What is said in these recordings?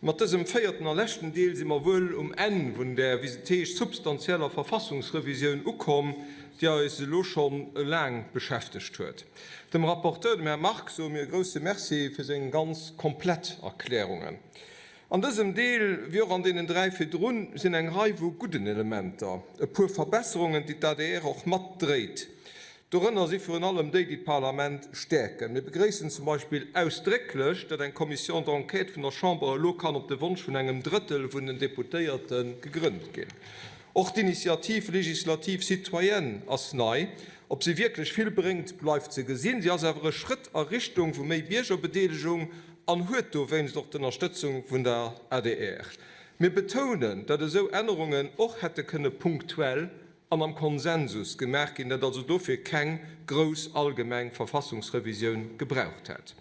Mat dësem véierten a leschten Deel si mer wuel um Enn vun där, wéi se heescht, substanzieller Verfassungsrevisioun ukomm, déi eis elo schonn laang beschäftegt huet. Dem Rapporteur, dem Här Marx, soe mir e grouse Merci fir seng ganz komplett Erklärungen. An dësem Deel, wéi och an deenen 3 virdrun, sinn eng Rei vu gudden Elementer, e puer Verbesserungen, déi d'ADR och matdréit. Dorënner si virun allem déi, déi d'Parlament stäerken. Mir begréissen zum Beispill ausdrécklech, datt eng Commission d'enquête vun der Chamber elo kann op de Wonsch vun engem Drëttel vun den Deputéierte gegrënnt ginn. Och d'Initiative législative citoyenne ass nei. Ob se wierklech vill bréngt, bleift ze gesinn. Si ass awer e Schrëtt a Richtung vu méi Biergerbedeelegung an huet dowéinst och d'Ënnerstëtzung vun der adr. Mir betounen, datt esou Ännerungen och hätte kënne punktuell an am Konsensus gemaach ginn, datt also dofir keng grouss allgemeng Verfassungsrevisioun gebraucht hätt.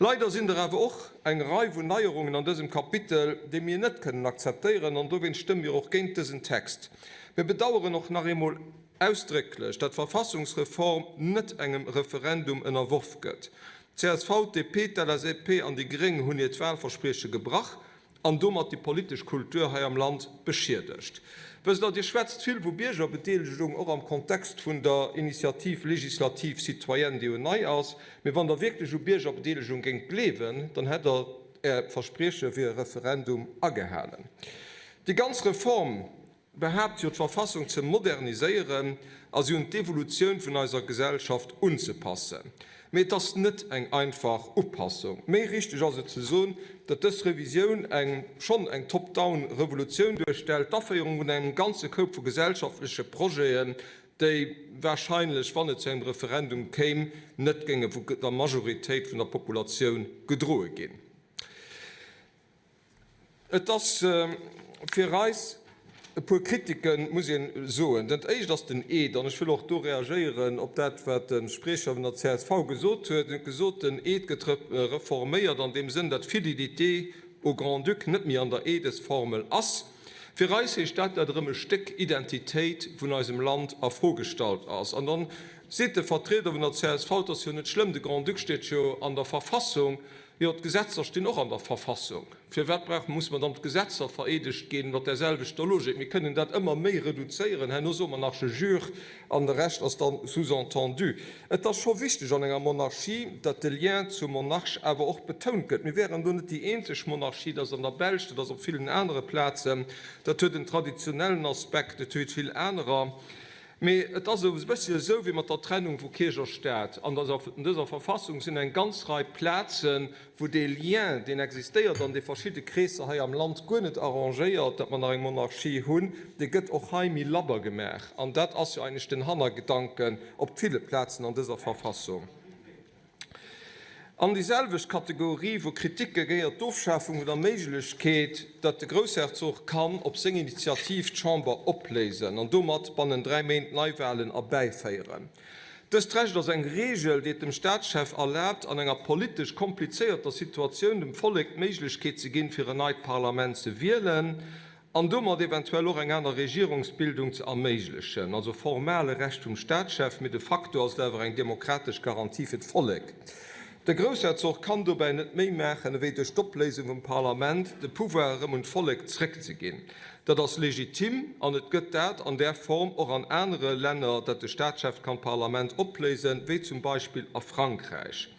Leider sinn der awer och eng Rei vun Neierungen an dësem Kapitel, déi mir net kënnen akzeptéieren, an dowéinst stëmme mir och géint dësen Text. Mir bedauern och nach eemol ausdrécklech, datt d'Verfassungsreform net engem Referendum ënnerworf gëtt. D'CSV, d'DP, d'LSAP an déi Gréng hunn hiert Wahlversprieche gebrach an domat déi politesch Kultur hei am Land beschiedegt. Wësst Der, Dir schwätzt vill vu Biergerbedeelegung, och am Kontext vun der Initiative législative citoyenne, déi jo nei ass. Mee wann Der wierklech u Biergerbedeelegung géingt gleewen, dann hätt Der Är Versprieche fir e Referendum agehalen. Déi ganz Reform behaapt jo d'Verfassung ze moderniséieren a si un d'Evolutioun vun eiser Gesellschaft unzepassen. Mee et ass net eng einfach Upassung. Méi richteg ass et ze soen, datt dës Revisioun eng schonn eng top-down Revolutioun duerstellt, d'Aféierung vun engem ganze Koup vu gesellschaftleche Projeten, déi wahrscheinlech, wann et zu engem Referendum kéim, net géinge vu der Majoritéit vun der Populatioun gedroe ginn. Et ass fir eis e puer Kritiken, muss een soen. Dat éischt ass den Eed, an ech wëll och do reagéieren op dat, wat de Spriecher vun der csv gesot huet. En huet gesot, den Eed gëtt reforméiert an deem Sënn, datt d'Fidélité au Grand-Duc net méi an der Eedesformel ass. Fir eis heescht dat, datt erëm e Stéck Identitéit vun eisem Land a Fro gestallt ass. An dann seet de Vertrieder vun der csv, et ass jo net schlëmm, de Grand-Duc steet jo an der Verfassung. Jo, d'Gesetzer stinn och an der Verfassung. Firwat brauch, musse mer dann d'Gesetzer vereedegt ginn mat där selwechter Logik? Mir kënnen dat ëmmer méi reduzéieren. Herno soe mer nach je jure an de Rescht ass dann sous-entendu. Et ass scho wichteg an enger Monarchie, datt de Lien zum Monarch awer och betount gëtt. Mir wären do net déi eenzeg Monarchie, dat ass an der Belsch, dat ass op villen anere Plazen. Dat huet en traditionellen Aspekt, et huet vill anerer. Mee et ass e bëssi esou wéi mat der Trennung vu Kierch a Staat. An dëser Verfassung sinn eng ganz Rei Plazen, wou dee Lien, deen existéiert an de verschidde Kreesser hei am Land, guer net arrangéiert, datt mer nach eng Monarchie hunn, dee gëtt och hei méi labber gemaach. An dat ass jo eigentlech den Hannergedanken op ville Plazen an dëser Verfassung. An déi selwecht Kategorie vu Kriticke gehéiert d'Ofschafung vun der Méiglechkeet, datt de Groussherzog kann op seng Initiativ d'Chamber opléisen an domat bannen 3 Méint Neiwalen erbäiféieren. Dëst Recht ass eng Reegel, déi et dem Staatschef erlaabt, an enger politesch komplizéierter Situatioun dem Vollek d'Méiglechkeet ze ginn, fir en neit Parlament ze wielen. An domat eventuell och eng aner Regierungsbildung ze erméiglechen. Also formal e Recht vum Staatschef, mee de facto ass et awer eng demokratesch Garantie fir d'Vollek. De Groussherzog kann dobäi net méi maachen, ewéi duerch d'Opléisung vum Parlament de Pouvoir erëm un d'Vollek zréckzeginn. Dat ass legitim an et gëtt dat an där Form och an anere Länner, datt de Staatschef kann d'Parlament opléisen, wéi zum Beispill a Frankräich.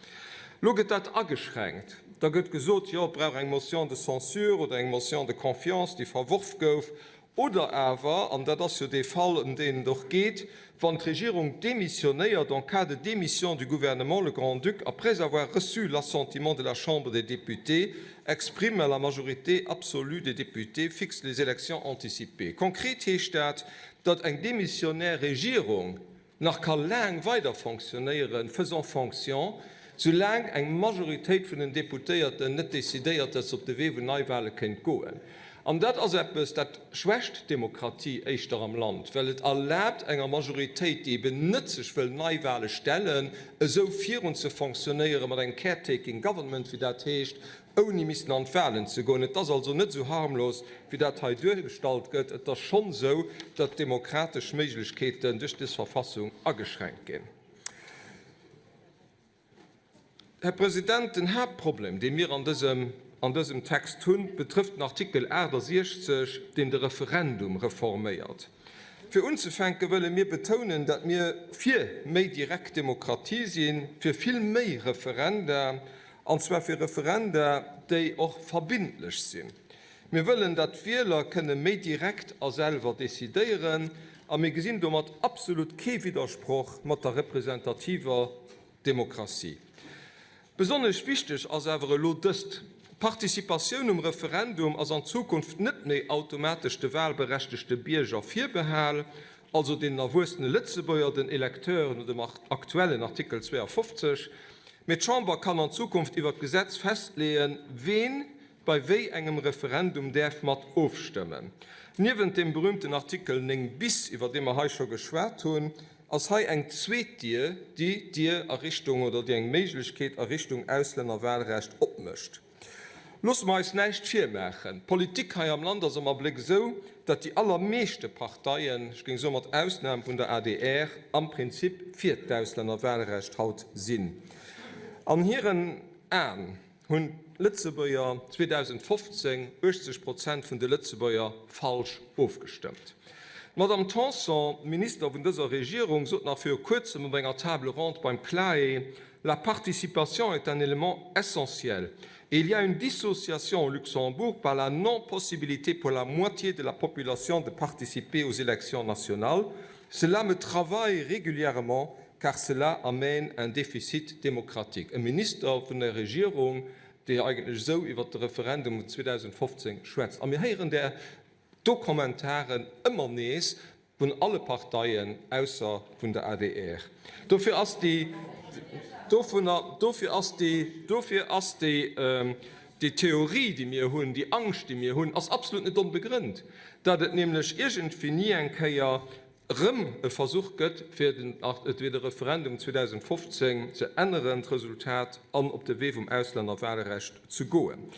Lo gëtt dat ageschränkt. Da gëtt gesot, jo, et brauch eng Motion de censure oder eng Motion de confiance, déi verworf gouf. Oder awer, an dat ass jo dee Fall, ëm deen et och geet, wann d'Regierung démissionnéiert, en cas de démission du Gouvernement, le Grand-Duc, après avoir reçu l'assentiment de la Chambre des députés, exprime à la majorité absolue des députés, fixe les élections anticipées. Konkret heescht dat, datt eng démissionnaire Regierung nach ka laang weider fonctionnéieren, faisant fonction, soulaang eng Majoritéit vun den Deputéierten net decidéiert, datt se op de Wee vun Neiwahle kéint goen. An dat ass eppes, dat schwächt d'Demokratie éischter am Land, well et erlaabt enger Majoritéit, déi eben net sech wëll Neiwahle stellen, esou virun ze fonctionnéieren mat engem caretaking government, wéi dat heescht, ouni missen an d'Wahlen ze goen. Et ass also net esou harmlos, wéi dat hei duergestallt gëtt. Et ass schonn esou, datt d'demokratesch Méiglechkeeten duerch dës Verfassung ageschränkt ginn. Här President, den Haaptproblem, dee mir an dësem, an dësem Text hunn, betrëfft den Artikel 68, deen de Referendum reforméiert. Fir unzefänke wëlle mir betounen, dat mir fir méi direkt Demokratie sinn, fir vill méi Referenda, an zwar fir Referenda, déi och verbindlech sinn. Mir wëllen, dat d'Wieler kënne méi direkt a selwer decidéieren, a mir gesinn domat absolut kee Widdersproch mat der representativer Demokratie. Besonnesch wichteg ass awer elo dëst, D'Participatioun um Referendum ass an Zukunft net méi automatesch de wahlberechtegte Bierger virbehal, also deenen erwuessene Lëtzebuerger, den Electeuren no dem aktuellen Artikel 52, mee d'Chamber kann an Zukunft iwwer d'Gesetz festleeën, ween bei wéi engem Referendum däerf mat ofstëmmen. Niewent deem berühmten Artikel 9 bis, iwwer dee mer hei scho geschwat hunn, ass hei eng zweet Dier, déi d'Dier a Richtung oder déi eng Méiglechkeet a Richtung Auslännerwahlrecht opmécht. Loosse mer eis näischt virmaachen, D'Politik hei am Land ass am Abléck esou, datt déi allermeeschte Parteien, ech géing soe mat Ausnam vun der adr, am Prinzip fir d'Auslännerwahlrecht haut sinn. An hiren Aen hunn d'Lëtzebuerger 2015, 80 Prozent vun de Lëtzebuerger, falsch ofgestëmmt. D'Madame Tanson, Minister vun dëser Regierung, sot nach viru kuerzem op enger Table ronde beim CLAE, La participation est un élément essentiel et il y a une dissociation au Luxembourg par la non-possibilité pour la moitié de la population de participer aux élections nationales. Cela me travaille régulièrement car cela amène un déficit démocratique. E Minister vun der Regierung, dee eigentlech esou iwwert de Referendum vun 2015 schwätzt. A mir héieren där do Kommentaren ëmmer nees vun alle Parteien, ausser vun der adr. Dofir ass déi, dovunner, dofir ass déi, dofir ass déi, déi Theorie, déi mir hunn, déi Angscht, déi mir hunn, ass absolut net onbegrënnt, datt et nämlech iergendwéi ni eng Kéier erëm e Versuch gëtt, fir de Referendum 2015 ze änneren, d'Resultat, an op de Wee vum Auslännerwahlrecht ze goen.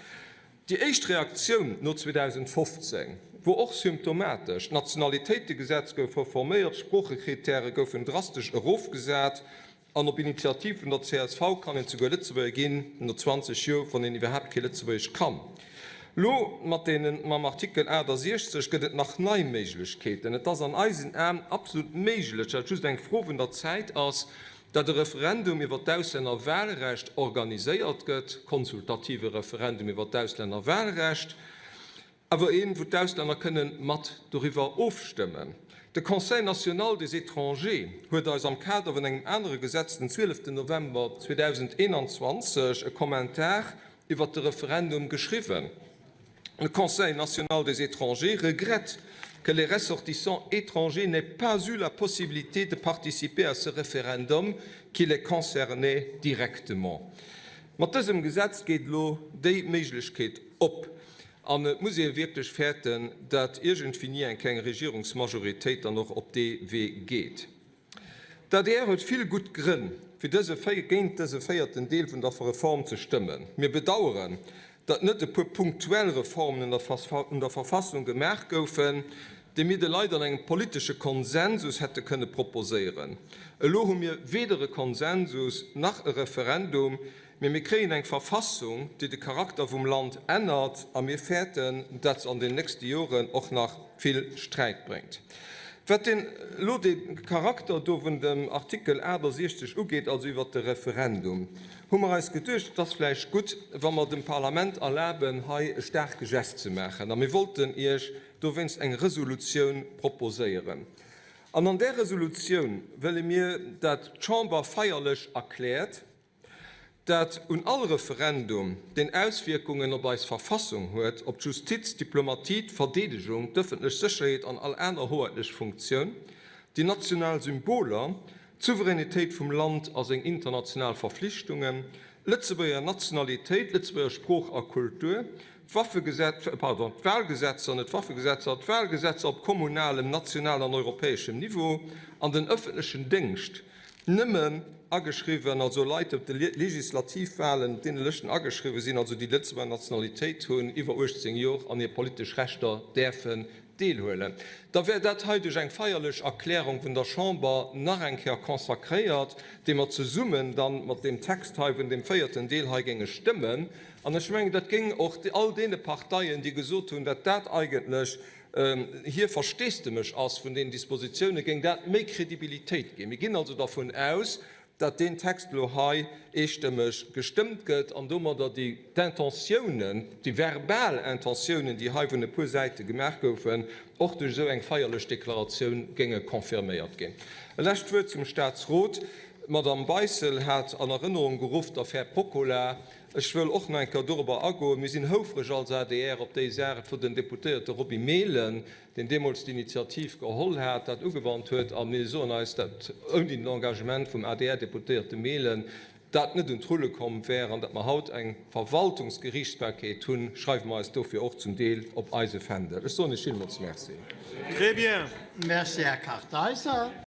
Déi éischt Reaktioun no 2015 wor och symptomatesch, D'Nationalitéitegesetz gouf reforméiert, d'Sproochekrittäre goufen drastesch erofgesat An op Initiativ vun der csv kann een souguer Lëtzebuerger ginn no 20 Joer, wann een iwwerhaapt kee Lëtzebuergesch kann. Lo mat deenen, mam Artikel 68 gëtt et nach nei Méiglechkeeten. Et ass an eisen Aen absolut méiglech, dat et just eng Fro vun der Zäit ass, dat e Referendum iwwer d'Auslännerwahlrecht organiséiert gëtt, konsultative Referendum iwwer d'Auslännerwahlrecht. Awer een, wou d'Auslänner kënnen mat doriwwer ofstëmmen. De Conseil national des étrangers huet eis am Kader vun engem anere Gesetz den 12 November 2021 e Kommentar iwwert de Referendum geschriwwen. Le Conseil national des étrangers regrette que les ressortissants étrangers n'aient pas eu la possibilité de participer à ce référendum qui les concernait directement. Mat dësem Gesetz geet elo déi Méiglechkeet op. An et muss ee wierklech fäerten, dat iergendwéi ni eng kleng Regierungsmajoritéit dann och op dee Wee geet. D'adr huet vill gutt Grënn, fir dëse géint dëse véierten Deel vun der Reform ze stëmmen. Mir bedaueren, datt net e puer punktuell Reformen un der Verfassung gemaach goufen, déi mir de Leit an engem politesche Konsensus hätte kënne proposéieren. Elo hu mir weder e Konsensus nach e Referendum, Mee mir kréien eng Verfassung, déi de Charakter vum Land ännert, a mir fäerten, dat se an den nächste Joren och nach vill Sträit bréngt. Wat den elo de Charakter do vun dem Artikel 68 ugeet, also iwwert de Referendum, hu mer eis geduecht, et ass vläicht gutt, wa mer dem Parlament erlaben, hei e staarke Gest ze maachen, a mir wollten Iech dowéinst eng Resolutioun proposéieren. An an där Resolutioun wëlle mir, dat d'Chamber feierlech erkläert, dat un all Referendum, deen Auswierkungen op eis Verfassung huet, op d'Justiz, d'Diplomatie, d'Verdeedegung, d'ëffentlech Sécherheet an all aner hohetlech Funktioun, déi national Symboler, d'Souveränitéit vum Land a seng international Verflichtungen, d'Lëtzebuerger Nationalitéit, d'Lëtzebuerger Sprooch a Kultur, d'Waffegesetz, pardon, d'Wahlgesetzer, net d'Waffegesetzer, d'Wahlgesetzer op kommunalem, nationalen an europäeschem Niveau an den ëffentlechen Déngscht, Nëmmen ageschriwwen, also Leit op de Legislativwahlen, op deene Lëschten ageschriwwen sinn, also déi Lëtzebuerger Nationalitéit hunn, iwwer 18 Jor an hir politesch Rechter däerfen deelhuelen. Da wär dat hei duerch eng feierlech Erklärung vun der Chamber nach eng Kéier consacréiert, déi mer zesummen dann mat deem Text hei vun deem véierten Deel hei géinge stëmmen. An ech mengen, dat géing och all deene Parteien, déi gesot hunn, datt dat eigentlech hir Versteesdemech ass vun deenen Dispositiounen, géing dat méi Kredibilitéit ginn. Mir ginn also dervun aus, datt deen Text elo hei eestëmmeg gestëmmt gëtt an domadder déi d'Intentiounen, déi verbal Intentiounen, déi hei vun e puer Säite gemaach goufen, och duerch esou eng feierlech Deklaratioun géinge confirméiert ginn. E lescht Wuert zum Statsrot. D'Madame Beissel hat an Erënnerung geruff d'Affär Pocola. Ech wëll och nach eng Kéier dorobber agoen. Mir sinn houfreg als adr op déi Saach. Et wor den Deputéierte Roby Mehlen, deen deemools d'Initiativ geholl hat, dat ugewannt huet, a mir soen eis, datt ouni den Engagement vum ADR-Deputéierte Mehlen dat net un d'Rulle komm wär an datt mer haut eng Verwaltungsgeriichtsbarkeet hunn, schreiwe mer eis dofir och zum Deel op eise Fändel. Ech soen Iech villmools Merci. Très bien. Merci, Här Kartheiser.